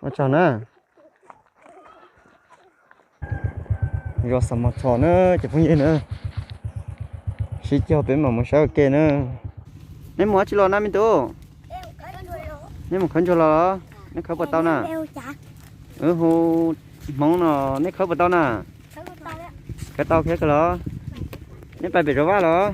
Ua tsaug na. Zos Xam Mos Txhos na cov phooj ywg na. Sib cog peb mam mus saib ua ke na. Neb mus dab tsi los na me tub? Neb mus khawb ntsuag los los? Neb khawb puas tau na? Wb hu Hmoob no, neb khawb puas tau na? Khawb tau khiav kawg los? Neb pais pem zos vaj los?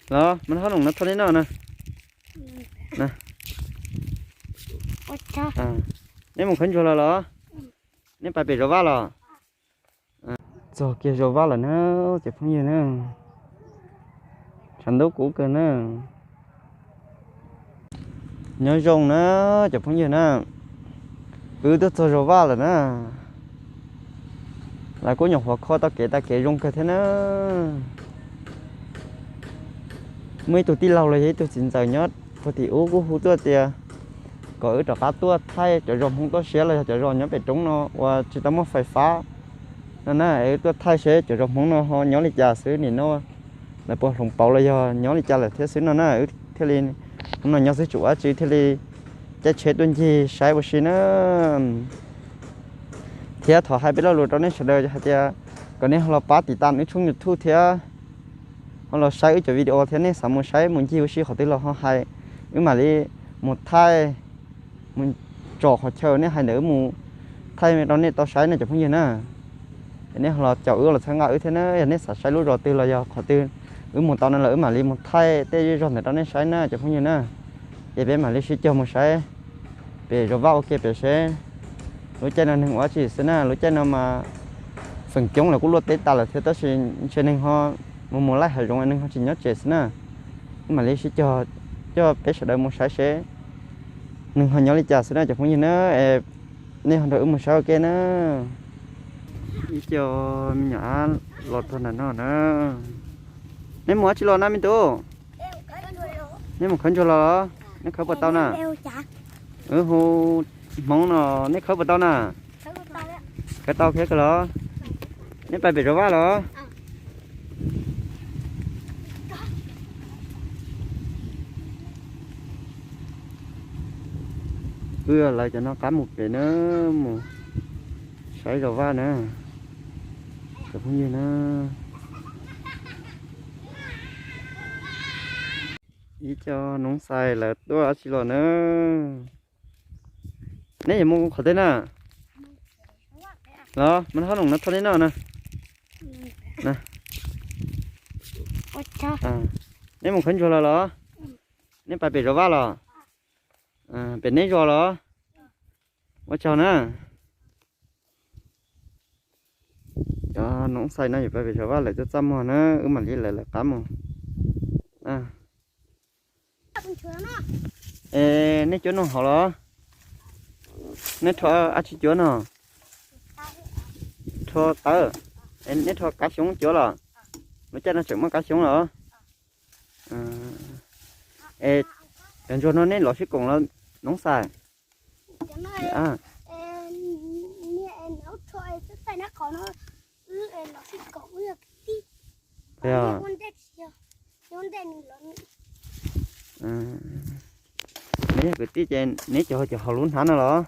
Los mas hab noom no thauj neb noj na. Neb mus khawb ntsuag los los? Neb pais pem zos vaj los? Txog kiag zos vaj lawm na cov phooj ywg na. Tshav ntuj kub kawg na. Nyob zoo na cov phooj ywg na. Wb twb txog zos vaj lawm na. Lawv kuj nyuam qhuav kho tau kev tas kev zoo kawg thiab na. Muaj ib tug tij laug los yog ib tug txiv ntxawm nyob puag tim ub kuj hu tuaj tias kom wb rov qab tuaj thaij cov zos Hmoob toj siab los yog cov zos nyob pem roob no uas tsis tau muaj fais fab no na, es wb tuaj thaij seb cov zos Hmoob no ho nyob li cas xwb, nim no lawv puas hloov pauv los yog nyob li cas lawm thiab xwb no na. Wb thiaj li, hnub no nyob xwb tsis ua dab tsi thiaj li caij tsheb tuaj ncig saib ua si na. Thiab thov hais peb lo lus rau nej sawv daws hais tias kom nej ho los pab tiv tam wb tshooj YouTube thiab ho los saib wb cov video thiab, nej xav mus saib mus ncig ua si qhov twg los ho hais, wb mam li mus thaij, mus tsom qhov chaw nej hais ntawd wb mus thaij rau nej tau saib na cov phooj ywg na. Es nej ho los caum wb los txhawb nqa wb thiab na, yog nej xav saib lub zos twg los yog qhov twg wb mus tau no los wb mam li mus thaij tej zej zog ntawd rau nej saib na cov phooj ywg na. Ces peb mam li sib cog mus saib pem zos vaj ua ke pem seb lub caij no neeg ua dab tsi xwb na. Lub caij no mas feem coob lawv kuj luaj teb tas lawm thiab tab sis ntshe neeg ho mus mus laij hav zoov neeg ho tsis nyob tsev xwb na. Wb mam li sib cog coj peb sawv daws mus saib seb neeg ho nyob li cas xwb na cov phooj ywg na. Es nej ho nrog wb mus saib ua ke na. Ib co me nyuam ab los txog ntawm no na. Neb mus dab tsi los na me tub? Neb mus khawb ntsuag los los? Neb khawb puas tau na? Wb hu Hmoob no, neb khawb puas tau na? Khawb tau khiav kawg los? Neb pais pem zos vaj los? Wb lawv cov no qab mus pem na, mus saib zos vaj na, cov phooj ywg na. Ib co noob xais lawv tuaj dab tsi los na? Neb yuav mus qhov twg na? Los mas hab noom no thauj neb noj na. Neb mus khawb ntsuag los los? Neb pais pem zos vaj los? Pem neb zos los? Ua tsaug na. Cov noob xais no yuav pais pem zos vaj lawm, txaj txaj muag na, wb mam li lawv lawv qab mus. Es nej cuab noog hauv los? Nej rho dab tsi cuab no? Rho tawv. Es nej rho kab xyoob cuab los? Lub caij no tseem muaj kab xyoob los? Es cov ntsuag no nej lov sib koom los noob xais? Neb yog kwv tij ces neb cov cov hauv lub hnab no los?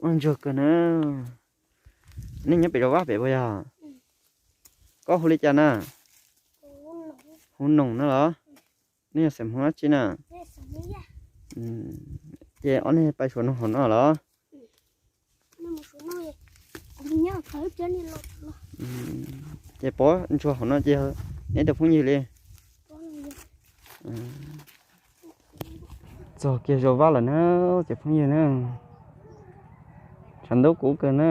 Ntsuag kawg na. Nej nyob pem zos vaj pem puas yog? Koj hu li cas na? Hu Noom no los? Nej yog xeem Hmoob dab tsi na? Ces ob leeg pais suav noog hauv no los? Ces pov ntsuag hauv no ces neb tus phooj ywg li. Txog kiag zos vaj lawm na, ces phooj ywg na, tshav ntuj kub kawg na.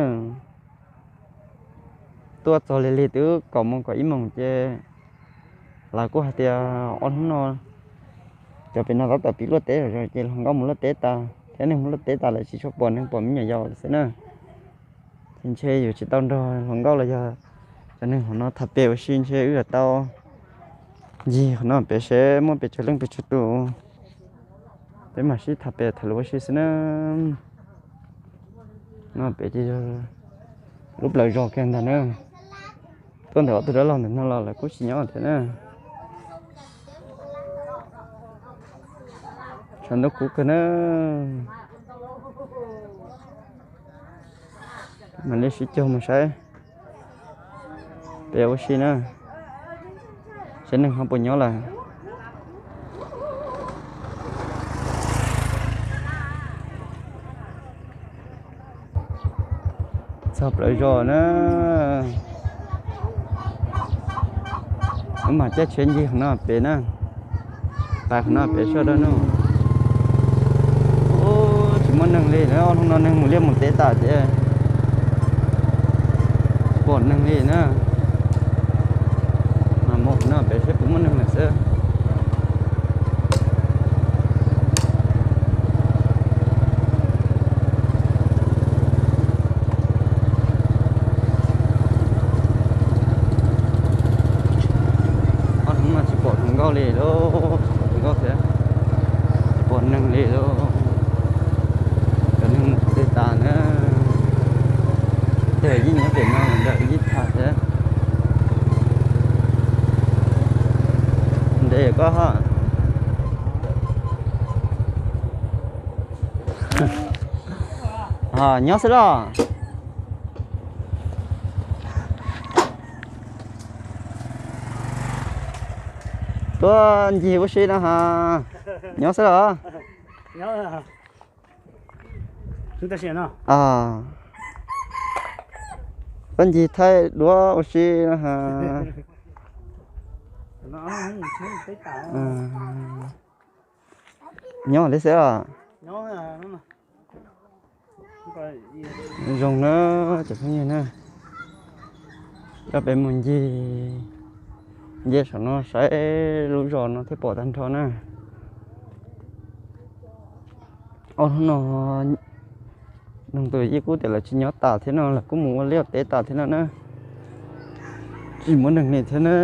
Tuaj txog lig lig twb kaum moos kaum ib moos ces lawv kuj hais tias ob hnub no cov pem no tab tom pib luaj teb ces hluas nkauj mus luaj teb tas thiab neeg mus luaj teb tas lawm tsis tshua pom neeg, pom me nyuam yaus xwb na. Ces ntshe yuav tsis tau nrog hluas nkauj los yog cov neeg hauv no tham pem ua si, ntshe wb yuav tau ncig qhov no pem seb muaj pes tsawg leej pes tsawg tus. Peb mam sib tham pem tham lus ua si xwb na. No pem ces yog lub plawv zos kiag ntag na. Tuaj ntawm ob tug dab laug ntawm no los lawv kuj tsis nyob thiab na. Tshav ntuj kub kawg na. Mam li sib cog mus saib pem ua si na, saib neeg ho puas nyob lawm. Txog plaws zos na. Wb mam caij tsheb ncig qhov no pem na, pais qhov no pem soj dawb no. Tsis muaj neeg li na, ob hnub no neeg mus liaj mus teb tas ces tsis pom neeg li na. Mas mus qhov no pem seb puas muaj neeg lawm xwb. Ob hnub no tsis pom hluas nkauj li lauj, tsis pom hluas nkauj thiab, tsis pom neeg li lauj. Cov neeg mus teb tas na, tej yeej nyob pem no ntawm ib tham thiab. Ntev koj ha. Nyob xwb los? Tuaj ncig ua si no ha. Nyob xwb los? Tuaj ncig thaij duab ua si no ha. Nyob li xwb os. Zoo na, cov phooj ywg na, coj peb mus ncig nce saum no saib lub zos no thiaj pom tag nrho na. Ob hnub no neeg tus yeej kuj tias lawv tsis nyob tas thiab no, lawv kuj mus ua liaj teb tas thiab no na. Tsis muaj neeg li thiab na.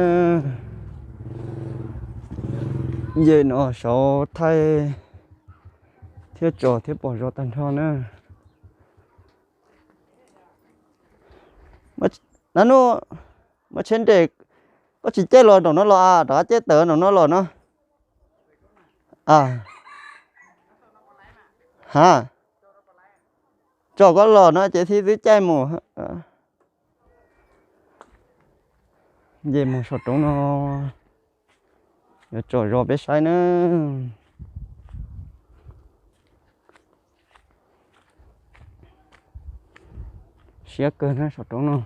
Nce no saud thaij thiab tso thiab pom zos tag nrho na. Nab nub, muab tsheb nres, koj tsis caij los nraum no los a, rov qab caij tawm nraum no los no. A, ha, tso koj los no ces thiaj twb caij mus. Nce mus saum roob no, yuav tsom zos peb saib na. Siab kawg na saum roob no.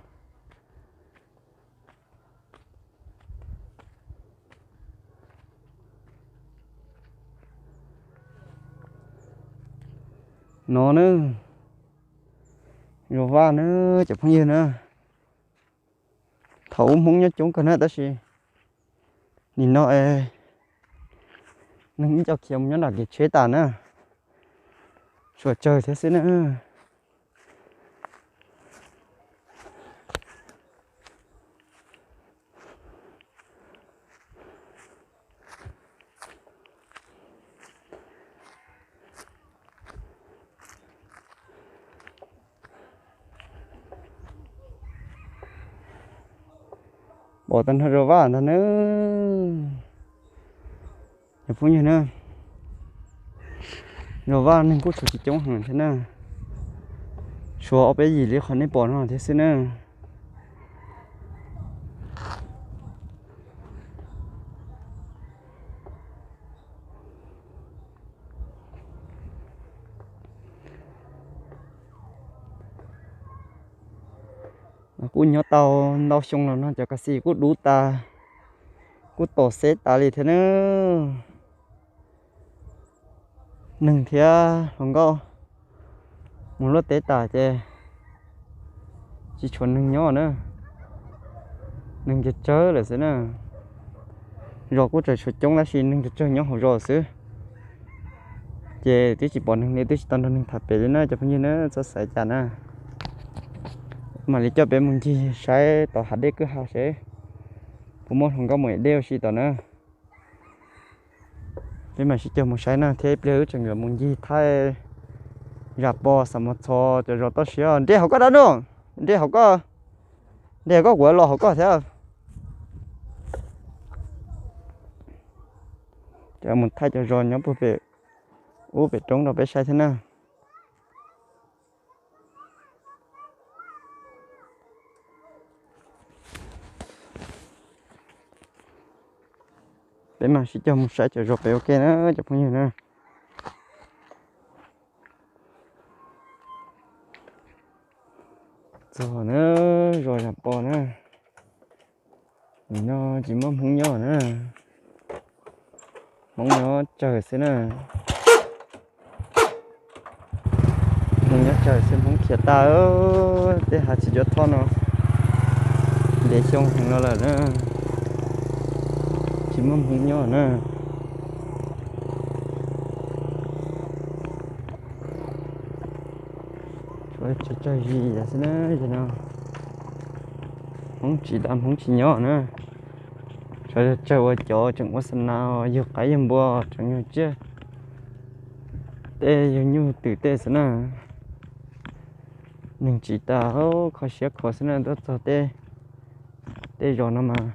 No na, Zos Vaj na, cov phooj ywg na. Thaum ub Hmoob nyob coob kawg na tab sis nim no es neeg ib co khiav mus nyob nram kev tsheb tas na, suav tsawg thiab xwb na. Pom tag nrho Zos Vaj ntag na. Cov phooj ywg na, Zos Vaj neeg kuj tshuav tsis coob heev thiab na, tshuav ob peb yim li qhov nej pom no thiab xwb na. Kuj nyob tau ntau xyoo los no cov kas xis kuj dub tas, kuj tom xeb tas li thiab na. Neeg thiab hluas nkauj mus luaj teb tas ces tsis tshuav neeg nyob na, neeg ces tsawg lawm xwb na. Zos kuj tseem tshuav coob tab sis neeg ces tsawg nyob hauv zos xwb. Ces twb tsis pom neeg li, twb tsis tau nrog neeg tham pem li na cov phooj ywg na, txhob xav cas na. Mam li coj peb mus ncig saib tom hav dej kwj ha seb puas muaj hluas nkauj mus ev dej ua si tom na. Peb mam sib cog mus saib na, thiab ib pliag wb tseem yuav mus ncig thaij zam pos xam mos txhos cov zos toj siab. Nres hauv koj dab no, nres hauv koj, nres hauv koj kuv los hauv koj thiab. Cov mus thaij cov zos nyob puag pem ub pem roob rau peb saib thiab na. Peb mam sib cog mus saib cov zos pem ua ke na cov phooj ywg na. Txog na, zos Zam Pos na. Nim no tsis muaj Hmoob nyob na. Hmoob nyob tsawg xwb na. Hmoob nyob tsawg xwb, Hmoob khiav tag. Tej hav tsis cuab thoj no ntev xyoo heev no lawm na. Tsis muaj Hmoob nyob na. Tsawg zis xwb na, no Hmoob tsis tas Hmoob tsis nyob na. Tsawg tsawg ua cov tseem ua xa nas yug qaib yug npua tseem yug tsiaj, tej yug nyuj twm tej xwb na. Neeg tsis tas, kho siab khuav xwb na, tuaj txog tej, tej zos no mas,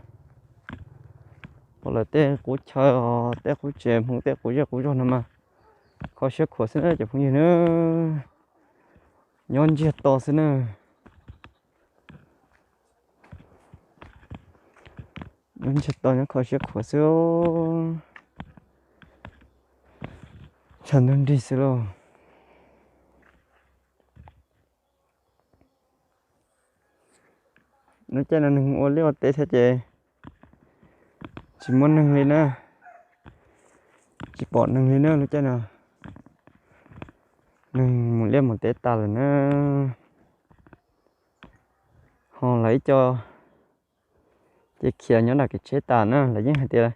pom lawv tej qub chaw, tej qub tsev Hmoob, tej qub zej qub zog no mas, kho siab khuav xwb na cov phooj ywg na. Nyob ntsiag to xwb na. Nyob ntsiag to nyob kho siab khuav xwb. Tshav ntuj nrig xwb lauj. Lub caij no neeg ua liaj ua teb thiab ces tsis muaj neeg li na. Tsis pom neeg li na lub caij no. Neeg mus liaj mus teb tas lawm na. Ho lawv ib co ces khiav nyob nram kev tsheb tas na, lawv yeej hais tias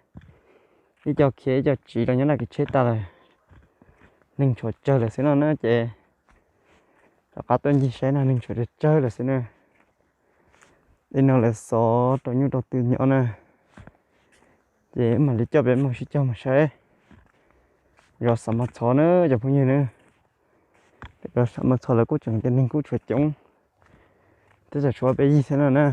ib co khiav ib co tsiv rau nyob nram kev tsheb tas lawm. Neeg tshuav tsawg lawm xwb no na ces rov qab tuaj ncig saib no neeg tshuav tsawg tsawg lawm xwb na. Tej no lawv xov rau nyuj rau twm nyob na. Ces mam li coj peb mus sib cog mus saib zos Xam Mos Txhov na cov phooj ywg na. Zos Xam Mos Txhov lawv kuj tseem tias neeg kuj tshuav coob, twb txawm tshuav peb yig thiab no na.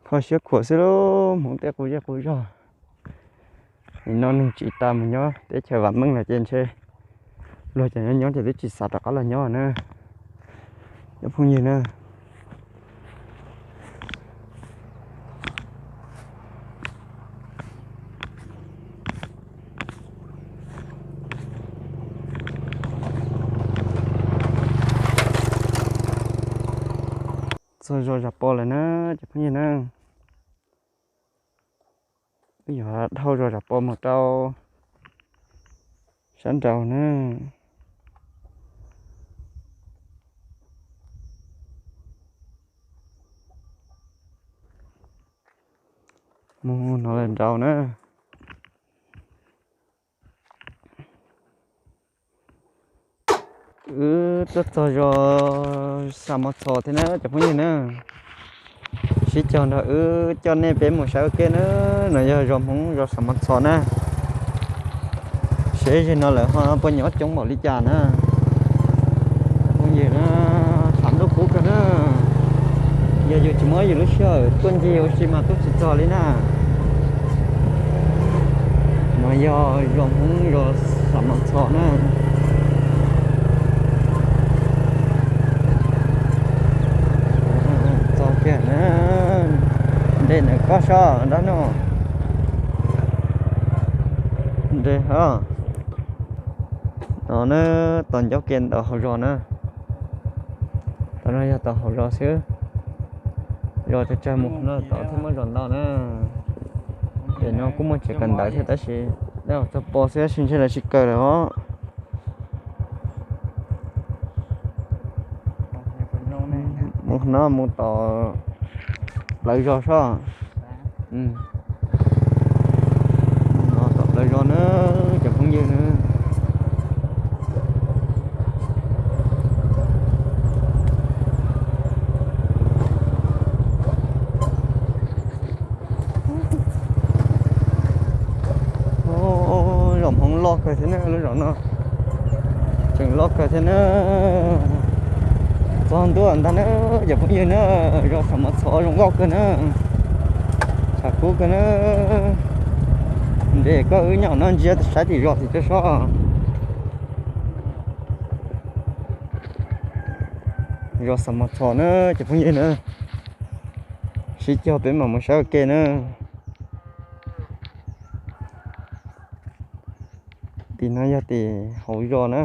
Kho siab khuav xwb lauj, Hmoob tej qub zej qub zog. Nim no neeg tsis tas mus nyob teb chaws vam meej lawm ces ntshe luag cov nyob nyob ces twb tsis xav rov qab los nyob na cov phooj ywg na. Txog zos Zam Pos lawm na cov phooj ywg na. Wb yuav dhau zos Zam Pos mus rau sab nraud na. Mus no lawm nraud na. Wb tuaj txog zos Xam Mos Txhos thiab na cov phooj ywg na. Sib cog nrog wb coj nej peb mus saib ua ke na. No yog zos Hmoob zos Xam Mos Txhos na. Seb zeg no lawv ho puas nyob coob npaum li cas na. Phooj ywg na, tshav ntuj kub kawg na. Yog yus tsis muab yus lub sij hawm tuaj ncig ua si mas tuaj tsis txog li na. No yog zos Hmoob zos Xam Mos Txhos na. Txog kiag na, nres ntawm koj soj nrab no. Nres ho. No na, tos ncauj ke ntawm hauv zos na. Tam no yog tos hauv zos xwb. Zos tsawg tsawg mus no tom thiaj muaj zos ntau na. Ces no kuj muaj tsev kawm ntawv thiab tab sis dab txog pos xwb tab sis ntshe lawv tsis kawm lawm os. Mus no mus tom plawv zos soj. Mus no tom plawv zos na, cov phooj ywg na. Zos Hmoob loj kawg thiab na, lub zos no tseem loj kawg thiab na. Txog ntua ntag na, cov phooj ywg na, zos Xam Mos Txhos zoo nkauj kawg na. Tshav kub kawg na. Nres koj wb nyob no ntsia saib tim zos tim toj sob. Zos Xam Mos Txhos na cov phooj ywg na. Sib cog peb mam mus saib ua ke na. Tim no yog tim hauv zos na.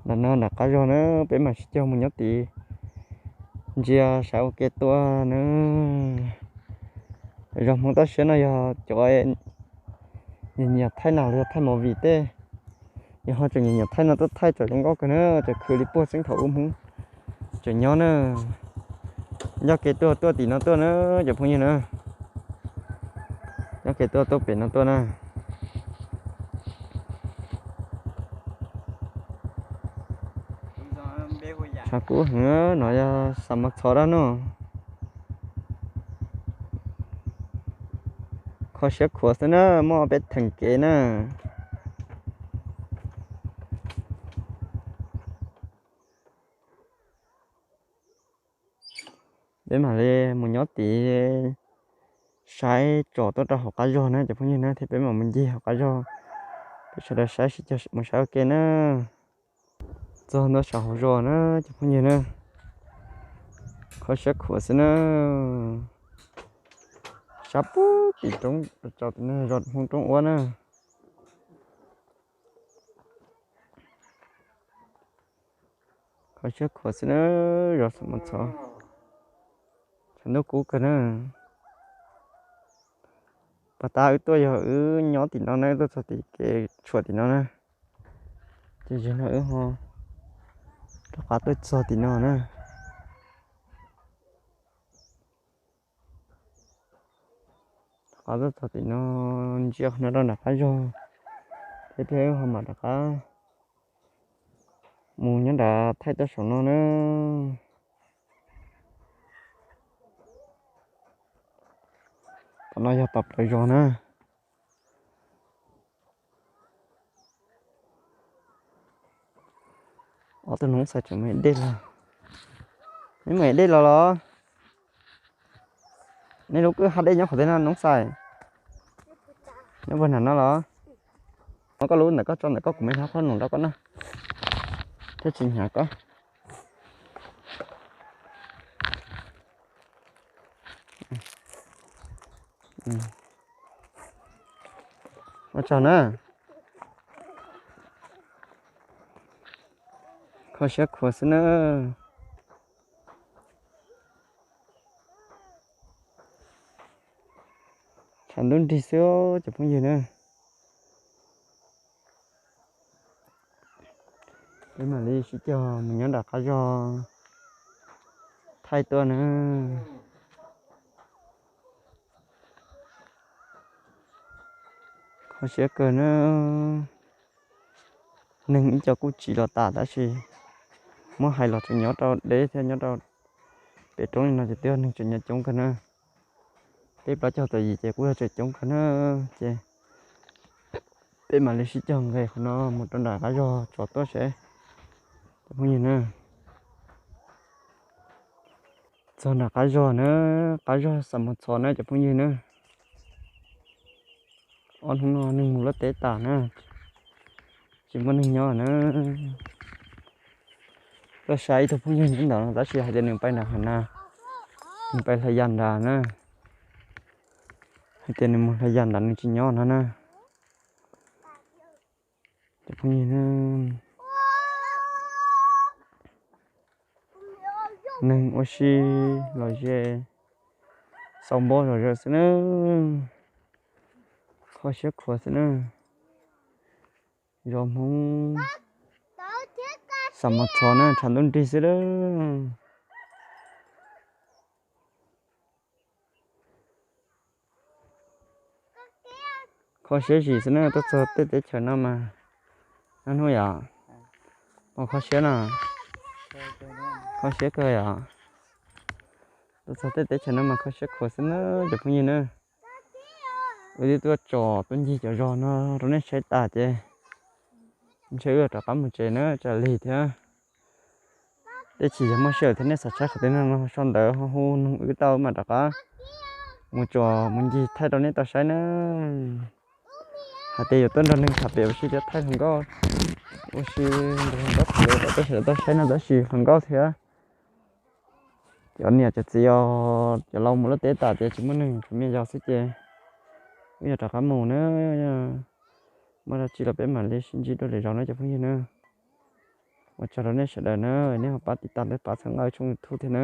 Ntawm no nram qab zos na, peb mam sib cog mus nyob tid ntsia saib ua ke tuaj na. Zos Hmoob toj siab no yog cov nyiam nyiam thaij nas los yog thaij movie tej, yog ho tseem nyiam nyiam thaij no tuaj thaij txawm zoo nkauj kawg na, txawm khwv li puag txeeb thaum ub Hmoob tseem nyob na. Nyob kev tuaj tuaj tim no tuaj na cov phooj ywg na. Nyob kev tuaj tuaj pem no tuaj na. Tshav kub heev no yog Xam Mos Txhos dab no. Kho siab khuav xwb na, muaj peb theem kev na. Peb mam li mus nyob tid saib tsom tuaj rau hauv qab zos na cov phooj ywg na, thiab peb mam mus ncig hauv qab zos, peb sawv daws saib sib cog mus saib ua ke na. Txog ntua saum hauv zos na cov phooj ywg na, kho siab khuav xwb na. Sab puag tim roob, zos Hmoob roob uab na. Kho siab khuav xwb na, zos Xam Mos Txhos. Tshav ntuj kub kawg na. Pas tas wb tuaj yog wb nyob tim no na, wb tuaj txog tim kev tshuam tim no na. Ces zaum no wb ho rov qab tuaj txog tim no na. Rov qab tuaj txog tim no, ntsia qhov no rau nram qab zos, thiab peb ho mam rov qab mus nyob nram thaij tuaj saum no na. Qhov no yog tom plawv zos na. Ob tug Noob Xais tseem mus ev dej los. Neb mus ev dej los los? Neb lub kwj ha dej nyob qhov twg no Noob Xais? Nyob puag nram no los? Muab koj lub ntawm koj tso ntawm koj, kuv mam hlob khob noom rau koj noj thiab tsis hnyav koj. Ua tsaug na. Kho siab khuav xwb na. Tshav ntuj nrig xwb cov phooj ywg na. Peb mam li sib cog mus nyob nram qab zos thaij tuaj na. Kho siab kawg na. Neeg ib co kuj tsim los tas tab sis muab hais los tseem nyob rau deb thiab nyob rau pem roob li no ces twb yog neeg tseem nyob coob kawg na. Peb plaub caug tawm yim ces kuj yog tseem coob kawg na. Ces peb mam li sib cog nqes qhov no mus rau nram qab zos tsom tuaj seb cov phooj ywg na. Txog nram qab zos na, qab zos Xam Mos Txhos na cov phooj ywg na. Ob hnub no neeg mus luaj teb tas na, tsis muaj neeg nyob na. Tuaj saib ib tug phooj ywg nyob ntawd no tab sis hais tias nws pais nram hav na, nws pais hlais yas nrad na. Hais tias nws mus hlais yas nrad nws tsis nyob no na. Cov phooj ywg, neeg ua si los ze, xau npob zom zaws xwb na. Kho siab khuav xwb na. Zos Hmoob Xam Mos Txhos na, tshav ntuj nrig xwb na. Kho siab zim xwb na, tuaj txog tej teb chaws no mas, hnub yom, ua kho siab no, kho siab kawg yom. Tuaj txog tej teb chaws no mas kho siab khuav xwb na cov phooj ywg na. Wb twb tuaj tsom tuaj ncig cov zos no rau nej saib tas ces ntshe wb rov qab mus tsev na, tsam lig thiab. Tej chim yog muaj sij hawm thiab nej xav saib qhov twg no no sau ntawv ho hu nug wb tau mam rov qab mus tsuas mus ncig thaij rau nej tau saib na. Hais tias yuav tuaj nrog neeg tham pem ua si thiab thaij hluas nkauj, ua si nrog hluas nkauj tham lus tab sis tau saib no tab sis hluas nkauj thiab. Cov niam cov txiv os, cov laus mus luaj teb tas tias tsis muaj neeg, tsuas me yog xwb ces wb yuav rov qab mus na. Muaj dab tsi los peb mam li sib ntsib dua lwm zaus na cov phooj ywg na. Ua tsaug rau nej sawv daws na, nej ho pab tiv tas thiab pab txhawb nqa tshooj YouTube thiab na.